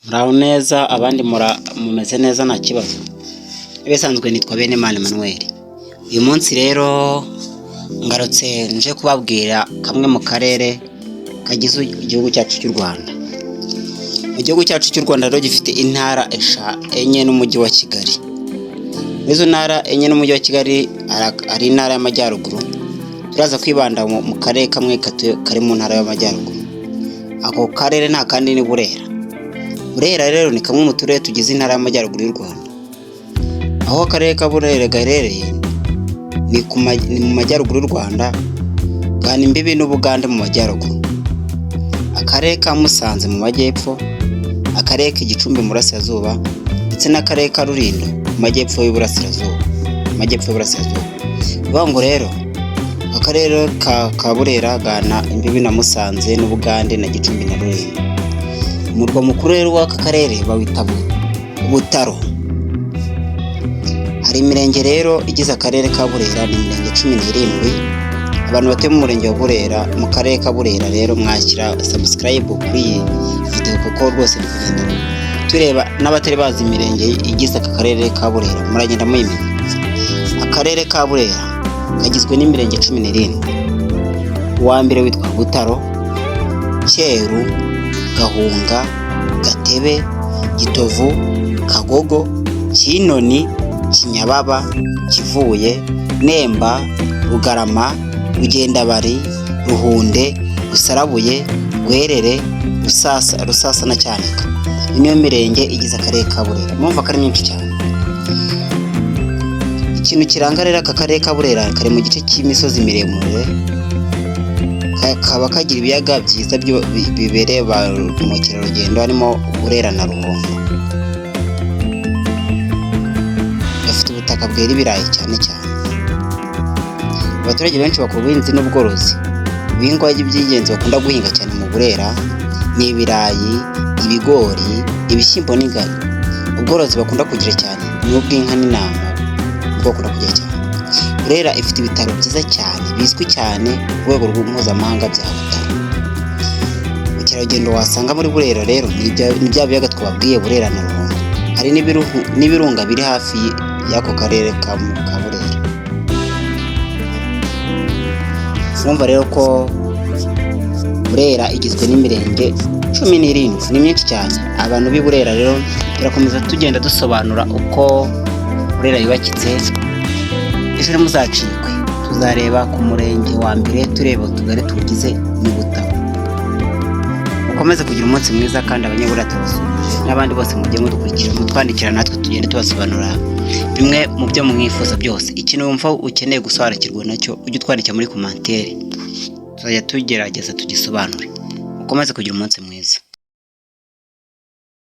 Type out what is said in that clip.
Muraho neza, abandi mumeze neza, nta kibazo. Ibisanzwe nitwa Benimana Emmanuel. Uyu munsi rero ngarutse nje kubabwira kamwe mu karere kagize igihugu cyacu cy'u Rwanda. Mu gihugu cyacu cy'u Rwanda rero gifite intara 4 n'umujyi wa Kigali. Muri izo ntara 4 n'umujyi wa Kigali hari intara y'Amajyaruguru. Turaza kwibanda mu karere kamwe kari mu ntara y'Amajyaruguru. Ako karere nta kandi ni Burera. Burera rero ni kamwe mu turere tugize intara y'Amajyaruguru y'u Rwanda. Aho akarere ka Burera gaherereye ni mu majyaruguru y'u Rwanda, gahana imbibi n'Ubugande mu majyaruguru, akarere ka Musanze mu majyepfo, akarere k'Igicumbi mu burasirazuba, ndetse n'akarere ka Rulindo mu majyepfo y'uburasirazuba, amajyepfo y'uburasirazuba. Ni ukuvuga ngo rero akarere ka Burera gahana imbibi na Musanze n'Ubugande na Gicumbi na Rulindo. Umurwa mukuru rero w'aka karere bawita Butaro. Hari imirenge rero igize akarere ka Burera, ni imirenge 17. Abantu batuye mu murenge wa Burera, mu karere ka Burera rero, mwashyira subscribe kuri iyi video, kuko rwose ni kugenda tureba n'abatari bazi imirenge igize aka karere ka Burera, muragenda muyimenya. Akarere ka Burera kagizwe n'imirenge 17. Uwa mbere witwa Butaro, Cyeru, Gahunga, Gatebe, Gitovu, Kagogo, Kinoni, Kinyababa, Kivuye, Nemba, Rugarama, Rugendabari, Ruhunde, Rusarabuye, Rwerere, Rusasa, Rusasa na Cyanika. Iyi niyo mirenge igize akarere ka Burera. Murumva ko ari myinshi cyane. Ikintu kiranga rero aka karere ka Burera, kari mu gice cy'imisozi miremire, kakaba kagira ibiyaga byiza bibereye ba mukerarugendo, harimo Burera na Ruhondo. Gafite ubutaka bwera ibirayi cyane cyane. Abaturage benshi bakora ubuhinzi n'ubworozi. Ibihingwa by'ingenzi bakunda guhinga cyane mu Burera ni ibirayi, ibigori, ibishyimbo n'ingano. Ubworozi bakunda kugira cyane ni ubw'inka n'intama, nibwo bakunda kugira cyane. Burera ifite ibitaro byiza cyane bizwi cyane ku rwego mpuzamahanga bya Butaro. Ubukerarugendo wasanga muri Burera rero ni bya biyaga twababwiye, Burera na Ruhondo. Hari n'ibirunga biri hafi y'ako karere ka Burera. Urumva rero ko Burera igizwe n'imirenge 17, ni myinshi cyane. Abantu b'i Burera rero, turakomeza tugenda dusobanura uko Burera yubakitse. Ejo ntimuzacikwe, tuzareba ku murenge wa mbere, tureba utugari tuwugize ni Butaro. Mukomeze kugira umunsi mwiza, kandi abanyaburera turabasuhuje, n'abandi bose mugiye mudukurikira, mutwandikira, natwe tugende tubasobanurira bimwe mu byo mwifuza byose. Ikintu wumva ukeneye gusobanukirwa nacyo, ujye utwandikira muri commentaire, tuzajya tugerageza tugisobanure. Mukomeze kugira umunsi mwiza.